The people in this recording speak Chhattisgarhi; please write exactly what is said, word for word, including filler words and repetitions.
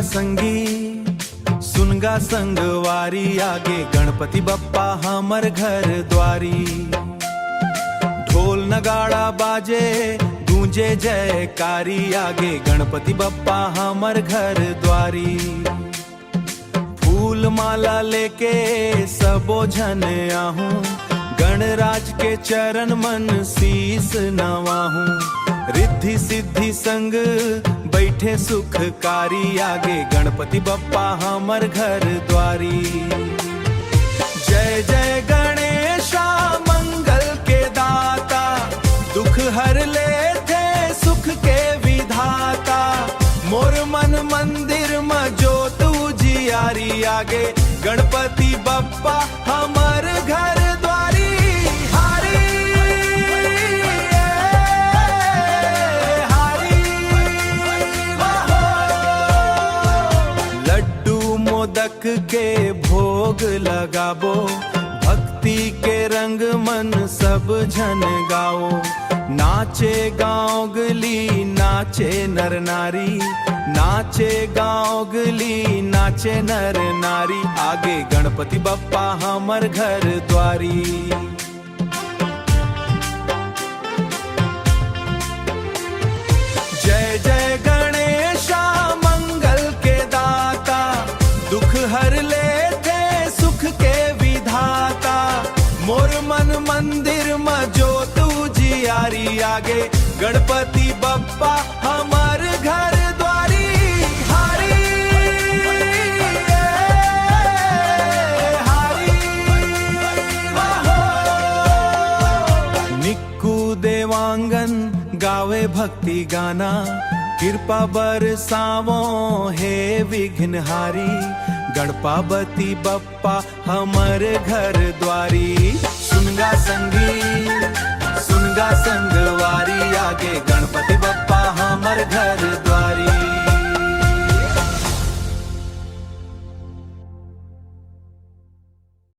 संगी सुनगा संगवारी, आगे गणपति बप्पा हमर घर द्वारी। ढोल नगाड़ा बाजे, गूंजे जयकारी, आगे गणपति बप्पा हमर घर द्वारी। फूल माला लेके सबो झन आहूं, गणराज के चरण मन शीस नवाहूं। रिद्धि सिद्धि संग बैठे सुखकारी, आगे गणपति बप्पा हमर घर द्वारी। जय जय गणेशा मंगल के दाता, दुख हर लेथे सुख के विधाता। मोर मन मंदिर म जोत उजियारी, आगे गणपति बप्पा हमर घर द्वारी। हारी, हारी, लड्डू मोदक के भोग लगाबो, भक्ति के रंग मन सब झन गाओ। नाचे गांव गली, नाचे नर नारी, नाचे गांव गली, नाचे नर नारी। आगे गणपति बप्पा हमर घर द्वारी। जय जय गणेशा मंगल के दाता, दुख हर लेथे सुख के विधाता। मोर मन मंदिर म जोत उजियारी, आगे गणपति बप्पा हमर घर द्वारी। हारी, हारी, वाहो। निक्कू देवांगन गावे भक्ति गाना, कृपा बरसावो हे विघ्नहारी। गणपाबती बप्पा हमर घर द्वारी। सुनगा संगी